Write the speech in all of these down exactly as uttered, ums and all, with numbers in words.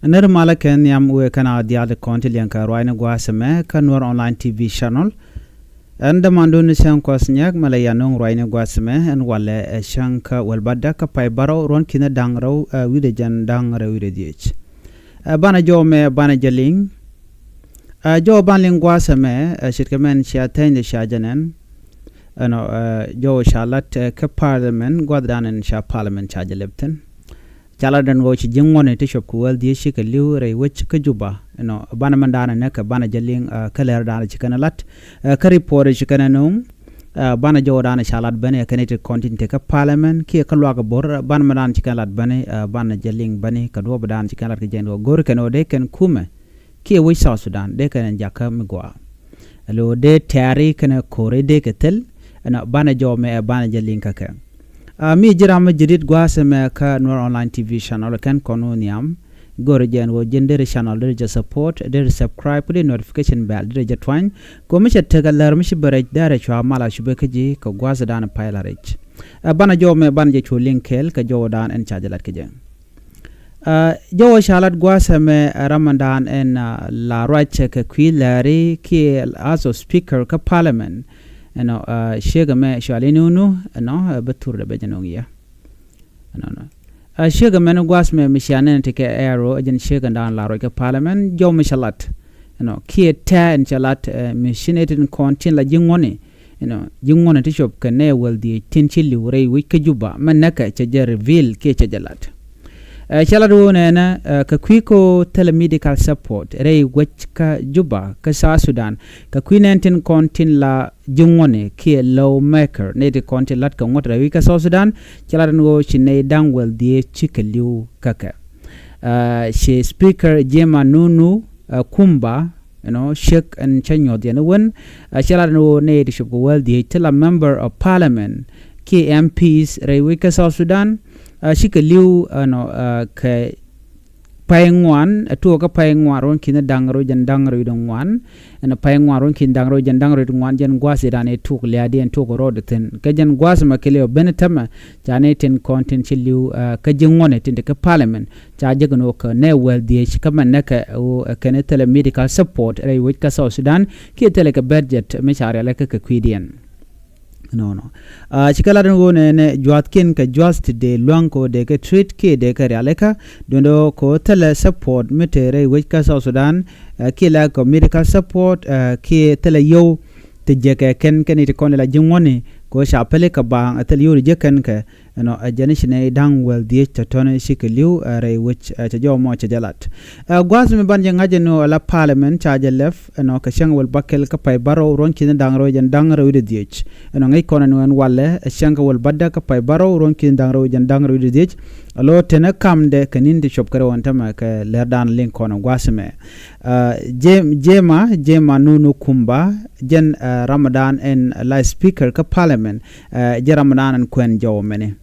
Nir malä kɛ nhiam wëë kɛn a diaal ti kɔn ti liɛŋ kɛ ruacni gua̱a̱th ɛmɛ kä Nuer Online T V channel. Ɛn dämandun ni cäŋ kuɔth nyɛk mɛ lɛ yan nuŋ ruacni gua̱a̱th ɛmɛ ɛn walɛ ɛ cäŋ kä wäl bädä kä pay bärɔw ruɔ̱n ki̱n da̱ŋ rɛw ɛ wi̱cdɛ jɛn da̱ŋ rɛw wi̱cdɛ dhiec. Ɛ banɛ jɔw mɛ banɛ jɛ liŋ. Ɛ jɔw ban liŋ gua̱a̱th ɛmɛ ɛ ce̱tkɛ mɛn cia thɛny de cia jɛ nɛn. Ɛnɔ ɛ jɔw ca lat ɛ kä parliament gua̱a̱th dan ɛn ca parliament ca jɛ lɛp thi̱n. Ca lat ɛn ɣöö ci ji̱ ŋuɔ̱tni ti cop kɛ wäl dhieec cikɛ li̱w rɛy wec kä Juba. Ɛnɔ banɛ mɛn daanɛ nɛ kɛ banɛ jɛ liŋ ɛ kä lɛr daanɛ ci kɛn lat ɛ kä report ci kɛn nuŋ. Ɛ banɛ jɔw daanɛ ca lat bäni ɛ kɛn ti kɔn tin tekɛ parliament kiɛ kä luaak bo̱r banɛ mɛn daanɛ ci kɛn lat bäni ɛ banɛ jɛ liŋ bäni kɛ duɔ̱ɔ̱p daanɛ ci kɛn lat kɛ jɛn ɣöö go̱r kɛn ɣöö dee kɛn kumɛ kiɛ wec South Sudan dee kɛn jakä mi gɔaa. Lo dee tɛ̈ri kɛnɛ ko̱ri dee kɛ thil ɛnɔ banɛ jɔw mɛ ɛ banɛ jɛ liŋ kä kɛ. A mi ji̱ ram mi ji̱ dit gua̱a̱th ɛmɛ kä Nuer Online T V channel kɛn kɔn wä nhiam. Go̱rɛ jɛn wä ji̱n deri channel deri jɛ support deri subscribe deri notification bell deri jɛ tuany. Kɔ mi cɛ tekɛ lär mi ci bɛ rɛc dɛrɛ cua mal a cupɛ kä ji̱ kɛ gua̱a̱th dan pay la rɛc. Ɛ banɛ jɔw mɛ banɛ jɛ cu liŋ kɛɛl kɛ jɔw dan ɛn ca jɛ lat kɛ jɛ. Ɛ jɔw ca lat gua̱a̱th ɛmɛ ɛ ram mɛn dan ɛn ɛ la ruac kɛ kui̱ lääri kiɛ as a speaker kä parliament. Ɛnɔ ɛ ciek ɛmɛ cua li̱n wunu ɛnɔ ɛ bä thur dɛ bɛ jɛ nuŋ yɛ. Ɛnɔnɔ ɛ ciek ɛmɛ ni gua̱a̱th ɛmɛ mi cia nɛn ti kɛ ɛro ɛ jɛn ciek ɛn dan la ruac kɛ parliament jɔw mi ca lat. Ɛnɔ kiɛ tɛ̈ ɛn ca lat ɛ mi ci nɛ tin kɔn tin la ji̱ ŋuɔ̱tni. Ɛnɔ ji̱ ŋuɔ̱tni ti cop kɛ nɛ wäl dhieec tin ci li̱w rɛy wec kä Juba mɛ näkɛ cɛ jɛ reveal kiɛ cɛ jɛ lat. Ɛ cɛ lat wä nɛnɛ ɛ kɛ kui̱ ko thilɛ medical support rɛy wec kä Juba kä South Sudan kɛ kui̱ nɛn tin kɔn tin la ji̱ ŋuɔ̱tni kiɛ law maker nɛ ti kɔn tin lat kɛ ŋuɔ̱t rɛy wec kä South Sudan. Cɛ lat ɛn ɣöö ci nɛy da̱ŋ wäl dhieec cikɛ li̱w kä kɛ. Ɛ ci speaker Jema Nunu ɛ Kumba ɛnɔ ciek ɛn cä nyuɔth yɛn wen. Ɛ cɛ lat ɛn ɣöö nɛy ti cop kɛ wäl dhieec ti la member of parliament kiɛ M Ps rɛy wec kä South Sudan. Ɛ cikɛ li̱w ɛnɔ ɛ kɛ pay ŋuan ɛ tuɔɔk kä pay ŋuan ruɔ̱n ki̱n da̱ŋ rɛw jɛn da̱ŋ rɛw wi̱cdɛ ŋuan. Ɛnɔ pay ŋuan ruɔ̱n ki̱n da̱ŋ rɛw jɛn da̱ŋ rɛw wi̱cdɛ ŋuan jɛn gua̱a̱th i̱ dan i̱ tuɔɔk lia̱a̱diɛn tuɔɔk rɔɔd i̱ thi̱n kɛ jɛn gua̱a̱th ɛmɛ kɛ liɛw ben tämɛ. Ca ni tin kɔn tin ci li̱w ɛ kä ji̱ ŋuɔ̱tni tin ti kä parliament ca jek ni wä kä nɛ wäl dhieec kä mɛn nɛ kɛ ɣöö ɛ kɛn thilɛ medical support rɛy wec kä South Sudan kiɛ thilɛ kɛ budget mi ca rialikä kɛ kui̱diɛn. Nɔnɔ a ci kɛ lat ni ɣöö nɛ nɛ jua̱thkiɛn kɛ jua̱th ti dee lua̱ŋ kɛ ɣöö dee kɛ treat kiɛ dee kɛ rialikä duundɛ ɣöö kɛ ɣöö thilɛ support mi te rɛy wec kä South Sudan. Ɛ kiɛ la kɛ medical support ɛ kiɛ thilɛ yio̱w ti jekɛ kɛn kɛn iti kɔn ila ji̱ ŋuɔ̱tni kɛ ɣöö ca päli kɛ baaŋ ɛ thilɛ yio̱w ti jek kɛn kɛ. Ɛnɔ ɛ jɛn i̱ ci nɛy da̱ŋ wäl dhieec tɔ̱tɔ̱ni cikɛ li̱w ɛ rɛy wec ɛ cɛ jɔw mɔ cɛ jɛ lat. Ɛ gua̱a̱th mi ban jɛ ŋa̱c ɛn ɣöö ɛ la parliament ca jɛ lɛp ɛnɔ kɛ cäŋ wäl bäkɛl kä pay bärɔw ruɔ̱n ki̱n da̱ŋ rɛw jɛn da̱ŋ rɛw wi̱cdɛ dhieec. Ɛnɔ ŋäc kɔn ɛn ɣöö ɛn walɛ ɛ cäŋ kä wäl bädä kä pay bärɔw ruɔ̱n ki̱n da̱ŋ rɛw jɛn da̱ŋ rɛw wi̱cdɛ dhieec. Alo tenɛ kamdɛ kɛ ni̱n ti cop kɛ rɛw ɛn tämɛ kɛ lɛr dan liŋ kɔn ɛ gua̱a̱th ɛmɛ. Ɛ Jema, Jema Nunu Kumba jɛn ɛ Ramadan ɛn la speaker kä parliament. Ɛ jɛ Ramadan ɛn kuɛn jɔw mɛni.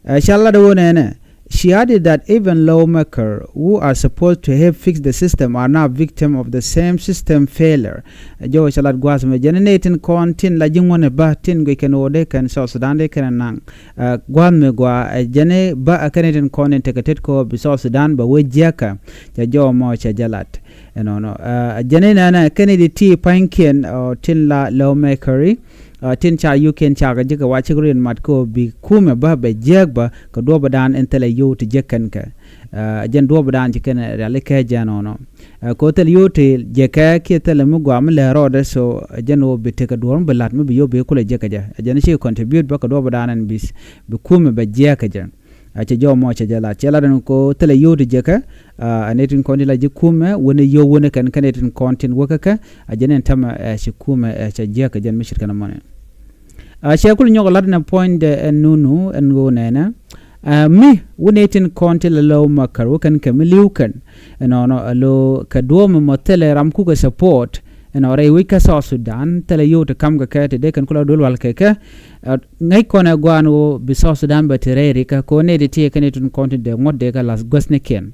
Ɛ ca lat ɣöö nɛnɛ. She added that even lawmaker who are supposed to help fix the system are now victim of the same system failure. Ɛ jɔw ca lat gua̱a̱th mɛ jɛn ni tin kɔn tin la ji̱ ŋuɔ̱tni bä tin guic kɛn ɣöö dee kɛn South Sudan dee kɛn naŋ. Ɛ gua̱a̱th mɛ gua̱a̱ ɛ jɛn ni bä ɛ kɛn ni tin kɔn tin tekɛ tet kɛ ɣöö bi South Sudan bɛ wee jiäkä. Cɛ jɔw mɔ cɛ jɛ lat. Ɛnɔnɔ ɛ jɛn ni nɛnɛ kɛn ni di ti pa̱nykiɛn ɔ tin la lawmaker i̱. Ɛ tin ca yio̱kiɛn cakɛ ji̱ kɛ wa cik rin mat kä ɣöö bi kumɛ bä bɛ jiääk bä kɛ duɔ̱ɔ̱pdan in thilɛ yio̱w ti jiäk kɛn kɛ. Ɛ jɛn duɔ̱ɔ̱pdan ci kɛn riali kɛ jɛn ɔnɔ. Ɛ kɛ ɣöö thilɛ yio̱w ti jiäkɛ kiɛ thilɛ mi gɔaa mi lɛ rɔɔdɛ so ɛ jɛn ɣöö bi tekɛ duɔ̱ɔ̱r mi bi la̱t mi bi yio̱w bi kulɛ jiäk kɛ jɛ. Ɛ jɛn ci contribute bä kɛ duɔ̱ɔ̱pdan in bi bi kumɛ bɛ jiääk kɛ jɛ. A cɛ jɔw mɔ cɛ jɛ lat cɛ lat ɛn ko thilɛ yio̱w ti jɛ kɛ. A nɛ tin kɔn ti la ji̱ kumɛ wänɛ yio̱w wänɛ kɛn kɛn nɛ tin kɔn tin wäkä kɛ. A jɛ nɛn tämɛ ɛ ci kumɛ ɛ cɛ jiɛ kɛ jɛn mi cit kɛn mɔnɛ. A cɛ kul nyɔk lat nɛ puɔ̱nydɛ ɛn nunu ɛn ɣöö nɛnɛ. A mi wänɛ tin kɔn ti la lawmaker wä kɛn kɛ mi li̱w kɛn. Ɛnɔnɔ a lo kɛ duɔ̱ɔ̱m mɔ thilɛ ram kukɛ support. Ɛnɔ rɛy wec kä South Sudan thilɛ yio̱w ti kam kɛ kɛ ti dee kɛn kula duel wal kɛ kɛ. Ɛ ŋäc kɔn ɛ gua̱a̱n ɣöö bi South Sudan bɛ te rɛy rikä kɛ ɣöö nɛy ti ti kɛn itin kɔn ti dee ŋuɔ̱t dee kɛ lath guäthnikiɛn.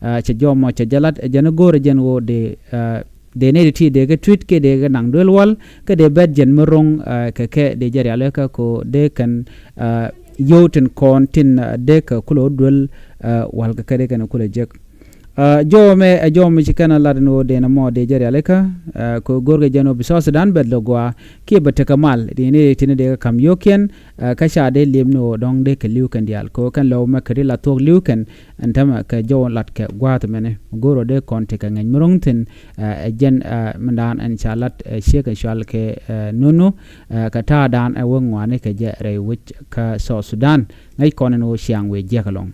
Ɛ cɛ jɔw mɔ cɛ jɛ lat ɛ jɛn i̱ go̱o̱rɛ jɛn ɣöö dee ɛ dee nɛy ti ti dee kɛ treat kiɛ dee kɛ naŋ duel wal kɛ dee bɛt jɛn mi ro̱ŋ ɛ kɛ kɛ dee jɛ rialikä kɛ ɣöö dee kɛn ɛ yio̱w tin kɔn tin ɛ dee kɛ kulɛ wä duel ɛ wal kɛ kɛ dee kɛn kulɛ jek. Jɔw mɛ ɛ jɔw mi ci kɛn a lat ni ɣöö dee nɛ mɔ dee jɛ rialikä. Kɛ go̱rkɛ jɛn ɣöö bi South Sudan bɛth lɛ gɔaa kiɛ bɛ tekɛ mal dee ni dee tin dee kɛ ka̱m yio̱kiɛn. Kä ca dee liep ni ɣöö dɔ̱ŋ dee kɛ li̱w kɛn diaal kɛ ɣöö kɛn lɛw mɛ kɛ ri la thuɔ̱k li̱w kɛn. Ɛn tämɛ kɛ jɔw lat kɛ gua̱a̱th mɛni mi go̱r ɣöö dee kɔn tekɛ ŋäc mi ro̱ŋ thi̱n. Ɛ jɛn mindan ɛn ca lat ɛ ciek ɛ cual kɛ nunu. Kɛ ta̱a̱dan ɛ wä ŋuani kɛ jɛ rɛy wec kä South Sudan. Ŋäc kɔn ɛn ɣöö ciaŋ wëë jiäk ɛlɔ̱ŋ.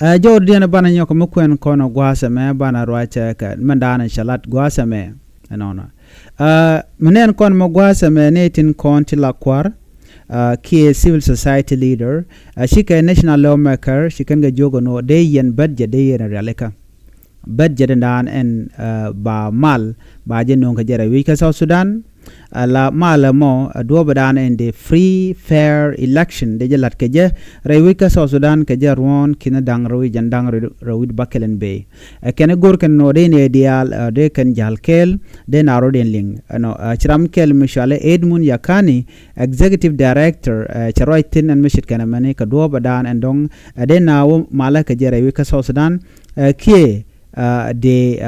Ɛ jɔwdiɛn banɛ nyɔk mi kuɛn kɔn ɛ gua̱a̱th ɛmɛ banɛ ruacɛ kɛ mindan ɛ ca lat gua̱a̱th ɛmɛ. Ɛnɔnɔ mi nɛn kɔn mɛ gua̱a̱th ɛmɛ ni tin kɔn ti la kua̱r kiɛ civil society leader. Ɛ cikɛ national lawmaker ci kɛn kɛ jiök ɛn ɣöö dee yɛn bät jɛ dee yɛn rialikä. Bät jɛ dee naan ɛn ba mal ba jɛ no̱o̱ŋ kɛ jɛ rɛy wi̱c kä South Sudan. Ala mal ɛmɔ ɛ duɔ̱ɔ̱p ɛ daan ɛn dee free fair election dee jɛ la̱t kɛ jɛ rɛy wi̱c kä South Sudan kɛ jɛ ruɔ̱ɔ̱n ki̱n da̱ŋ rɛw wi̱c jɛn da̱ŋ rɛw wi̱c ba kɛl ɛn bee. Ɛ kɛn i̱ go̱r kɛn nɔ dee ni ɛ diaal ɛ dee kɛn ja̱l kɛɛl dee na rɔ dee liŋ ɛnɔ ɛ ci ram kɛl mi cualɛ Edmund Yakani, executive director ɛ cɛ ruac thi̱n ɛn mi ce̱tkɛn ɛmɛni kɛ duɔ̱ɔ̱p ɛ daan ɛn dɔ̱ŋ ɛ dee na wä malä kɛ jɛ rɛy wi̱c kä South Sudan. Ɛ kiɛ dee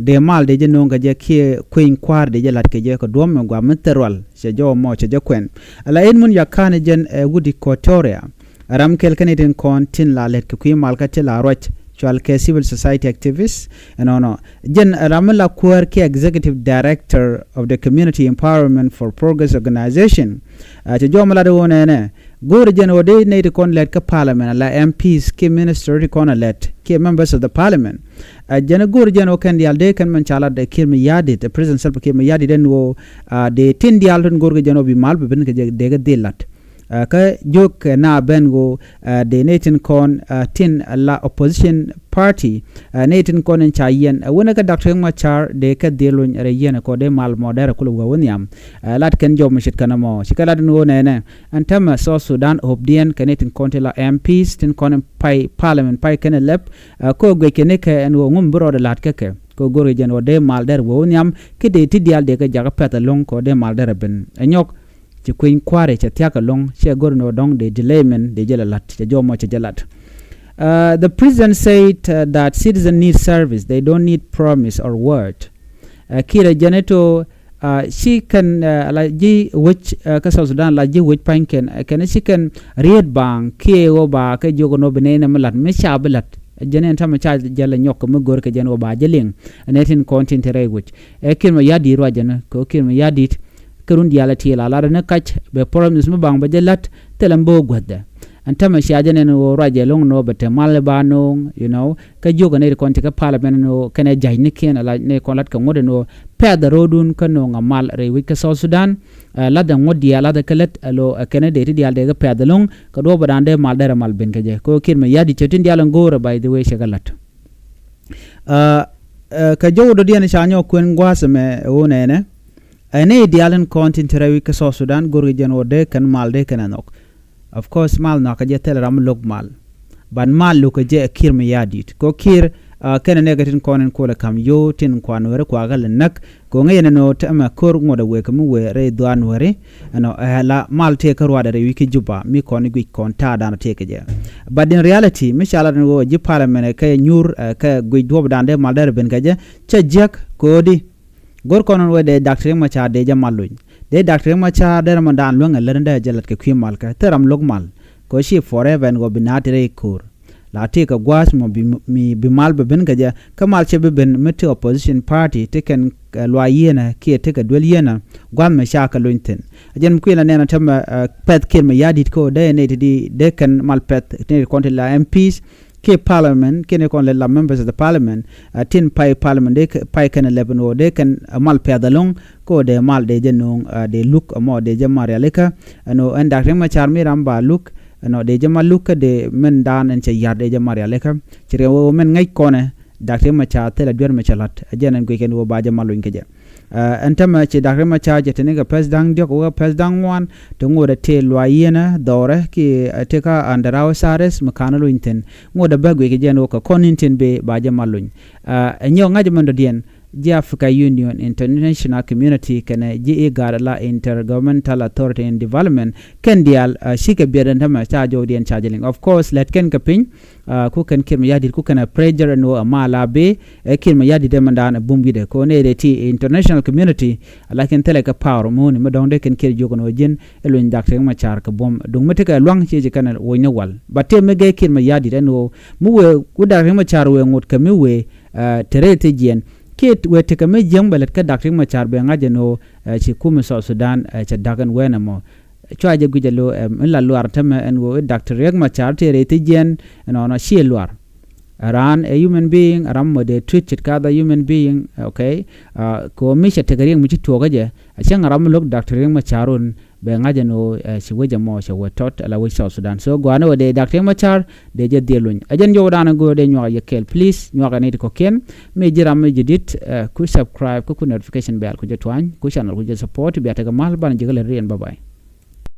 dee mal dee jɛ no̱o̱ŋ kɛ jɛ kiɛ kueny kua̱r dee jɛ la̱t kɛ jɛ kɛ duɔ̱ɔ̱p mɛ gua̱a̱ mi thil rual cɛ jɔw mɔ cɛ jɛ kuɛn. Ala Edmund Yakani jɛn ɛ wut Equatoria. Ram kɛl kä ni tin kɔn tin la lɛt kɛ kui̱ mal kä ti la ruac cual kɛ civil society activist. Ɛnɔnɔ jɛn ram mi la kuäär kiɛ executive director of the Community Empowerment for Progress Organization. Cɛ jɔw mɛ lat ɣöö nɛnɛ go̱o̱rɛ jɛn ɣöö dee nɛy ti kɔn lɛt kä parliament ala M Ps kiɛ minister ti kɔn a lɛt kiɛ members of the parliament. Ɛ jɛn go̱o̱rɛ jɛn ɣöö kɛn diaal dee kɛn mɛn ca lat ɛ Kiir Mayardit ɛ President Salva Kiir Mayardit ɛn ɣöö dee tin diaal tin go̱o̱rkɛ jɛn ɣöö bi mal bi ben kɛ jɛ dee kɛ dhil lat. Kä jiök kɛ na ben ɣöö dee nɛy tin kɔn tin la opposition party nɛy tin kɔn in ca yiɛn ɛ wänɛ kä Doctor Riek Machar dee kɛ dhil luny rɛy yiɛn ɛ kɔ dee mal mɔ dɛrɛ kulɛ wä wä nhiam. Lat kɛn jɔw mi ce̱tkɛn ɛmɔ ci kɛ lat ɛn ɣöö nɛnɛ ɛn tämɛ South Sudan ho̱pdiɛn kɛ nɛy tin kɔn ti la M Ps tin kɔn in pay parliament pay kɛn ɛ lɛp. Kä guic kɛn ikɛ ɛn ɣöö ŋum bi rɔɔdɛ la̱t kä kɛ kä go̱rkɛ jɛn ɣöö dee mal dɛr wä wä nhiam kä dee ti diaal dee kɛ jakä pɛ̈th ɛlɔ̱ŋ kɛ ɣöö dee mal dɛr ɛ ben ɛ nyɔk. Ci kueny kua̱ri cɛ thia̱k ɛlɔ̱ŋ cɛ go̱r ni ɣöö dɔ̱ŋ dee delay min dee jɛ lɛ la̱t cɛ jɔw mɔ cɛ jɛ la̱t. The president said that citizen need service, they don't need promise or word. Kiir ɛ jɛn ito ci kɛn la ji̱ wec kä South Sudan la ji̱ wec pa̱ny kɛn kɛn ci kɛn riet baŋ kiɛ ɣöö ba kɛ jiök ɛn ɣöö bi nɛy nɛ mi la̱t mi ca bi la̱t. Jɛn ɛn tamɛ ca jɛ lɛ nyɔk kɛ mi go̱r kɛ jɛn ɣöö ba jɛ liŋ. Nɛ tin kɔn tin te rɛy wec ɛ Kiir Mayardit ruac jɛn kɛ ɣöö Kiir Mayardit kɛ run diaal ɛ ti la lat ni kac bɛ promise mi baŋ bɛ jɛ la̱t thilɛ mi bä guäthdɛ. Ɛn tämɛ cia jɛ nɛn ɣöö ruac jɛ lo̱ŋ ni ɣöö bɛ te mal ba no̱o̱ŋ you know. Kä jiök ɛ nɛy ti kɔn ti kä parliament ɛn ɣöö kɛnɛ ja̱c ni kiɛn ala nɛy kɔn lat kɛ ŋuɔ̱t ɛn ɣöö pɛ̈th ɛ ro̱o̱dun kä no̱o̱ŋ a mal rɛy wec kä South Sudan. Lath ɛ ŋuɔ̱t diaal lath ɛ kä lät ɛ lo̱ ɛ kɛnɛ dee ti diaal dee kä pɛ̈th ɛlɔ̱ŋ kɛ duɔ̱ɔ̱p ɛ da̱a̱n dee mal derɛ mal ben kä jɛ kɛ ɣöö Kiir Mayardit cɛ tin diaal ɛn go̱o̱rɛ by the way cɛ kɛ la̱t. Kɛ jɔw dɔ̱diɛn ca nyɔk kuën gua̱a̱th ɛmɛ ɛ ɣöö nɛnɛ ɛ nɛy diaal in kɔn tin te rɛy wi̱c kä South Sudan go̱rkɛ jɛn ɣöö dee kɛn mal dee kɛn ɛ nhɔk. Of course mal nhɔakä jɛ thilɛ ram mi lo̱k mal. But mal lo̱kɛ jɛ ɛ Kiir Mayardit kɛ ɣöö Kiir kɛnɛ nɛkɛ tin kɔn in kolɛ ka̱m yio̱w tin kuan weri kuakä lɛ näk. Kɛ ɣöö ŋäcɛ nɛn ɣöö tɛmɛ ko̱r ŋuɔ̱t ɛ wëë kɛ mi wëë rɛy dhuaar nuääri. Ɛnɔ ɛ la mal tëë kä ruaadɛ rɛy wi̱c kä Juba mi kɔn i̱ guic kɔn ta̱a̱dan tëë kɛ jɛ. But in reality mi ca lat ɛn ɣöö ji̱ parliament ɛ kɛ nyuur ɛ kɛ guic duɔ̱ɔ̱pdan dee mal derɛ ben kɛ jɛ. Cä jiäk ko̱o̱di. Go̱r kɔn ɛn ɣöö dee Doctor Riek Machar dee jɛ mal luny. Dee Doctor Riek Machar derɛ mɔ daan luäŋ ɛ lät in dee jɛ lat kɛ kui̱ mal kɛ thil ram lo̱k mal. Kɛ ɣöö ci forever ɛn ɣöö bi naat ti rɛy ko̱o̱r. La tëëkɛ gua̱a̱th mɔ bi mi bi mal bi ben kɛ jɛ kä mal cɛ bi ben mi ti opposition party ti kɛn luaac yieenä kiɛ ti kɛ duel yieenä. Gua̱a̱th mɛ ca kɛ lony thi̱n. Ɛ jɛn mi kui̱n la nɛn ɔ tämɛ pɛ̈th Kiir Mayardit kä ɣöö dee nɛy ti di dee kɛn mal pɛ̈th nɛy ti kɔn ti la M Ps kiɛ parliament kiɛ nɛy kɔn lɛ la members of the parliament. Tin pay parliament dee pay kɛn lɛp ɛn ɣöö dee kɛn mal pɛ̈th ɛlɔ̱ŋ kä ɣöö dee mal dee jɛ no̱o̱ŋ dee luk ɛmɔ dee jɛ mal rialikä. Ɛn ɣöö ɛn Doctor Riek Machar mi ram ba luk ɛnɔ dee jɛ ma luk kä dee mɛn daan ɛn cɛ ya̱r dee jɛ ma rialikä. Ci riɛm wee mɛn ŋäc kɔnɛ Doctor Riek Machar thilɛ duer mɛ cɛ la̱t ɛ jɛn ɛn guic kɛn wee ba jɛ ma luny kä jɛ. Ɛn tämɛ ci Doctor Riek Machar cɛ teni kɛ pɛth da̱ŋ diɔ̱k wee pɛth da̱ŋ ŋuan ti ŋot ɛ tëë luaac yieenä dhɔrɛ kiɛ ti kä under house arrest mi ka̱n luny thi̱n. Ŋot ɛ bä guic kɛ jɛn wee kɛ kɔn in tin bee ba jɛ ma luny. Ɛ nyɔk ŋa̱c mɛn dɔ̱diɛn. Ji̱ Africa Union, International Community kɛnɛ ji̱ IGAD la Intergovernmental Authority in Development, kɛn diaal cikɛ biɛt ɛn tämɛ ca jɔwdiɛn ca jɛ liŋ. Of course lät kɛn kɛ piny, ku kɛn Kiir Mayardit ku kɛn a pressure ɛn ɣöö a mal a bee ɛ Kiir Mayardit ɛmɛndan ɛ bum wi̱dɛ kɛ ɣöö nɛy rɛy ti international community. Lakin thilɛ kɛ power muni mi dɔ̱ŋ dee kɛn Kiir jiök ɛn ɣöö ji̱n ɛ luny Dak Riek Machar kɛ buɔ̱m duŋ mi tekɛ lua̱ŋ ciɛ ci kɛn ɛ woc ni wal. But tëë mi gɛy Kiir Mayardit ɛn ɣöö mi wëë ku Dak Riek Machar wëë ŋot kɛ mi wëë te rɛy ti jiɛn kiɛ wëë tekɛ mi jiäŋ bɛ lät kä Dak Riek Machar bɛ ŋa̱c ɛn ɣöö ci kumɛ South Sudan cɛ da̱k ɛn wɛn ɛmɔ. Cua jɛ guic alo ɛm in la luar tämɛ ɛn ɣöö i̱ Dak Riek Machar tëë rɛy ti jiɛn ɛnɔnɔ ciɛ luar. Raan ɛ human being, ram mɔ dee treat it ka other human being, okay. Kɛ ɣöö mi cɛ tekɛ riɛk mi ci tuɔɔkä jɛ a cäŋ ram mi lo̱k Dak Riek Machar un bɛ ŋa̱c ɛn ɣöö ci wec ɛmɔ cɛ wä tɔt ala wec South Sudan. So gɔaa ni wä dee Dak Riek Machar dee jɛ dhiel luny. Ɛ jɛn jɔwdan ɛ go̱o̱r dee nyuak yɛ kɛɛl, please nyuak ɛ nɛy ti kɔ̱kiɛn. Mi ji̱ ram mi ji̱ dit ku subscribe ku ku notification bell ku jɛ tuany ku channel ku jɛ support bia tekɛ mal banɛ ji̱ kɛ lät riɛn, bye bye.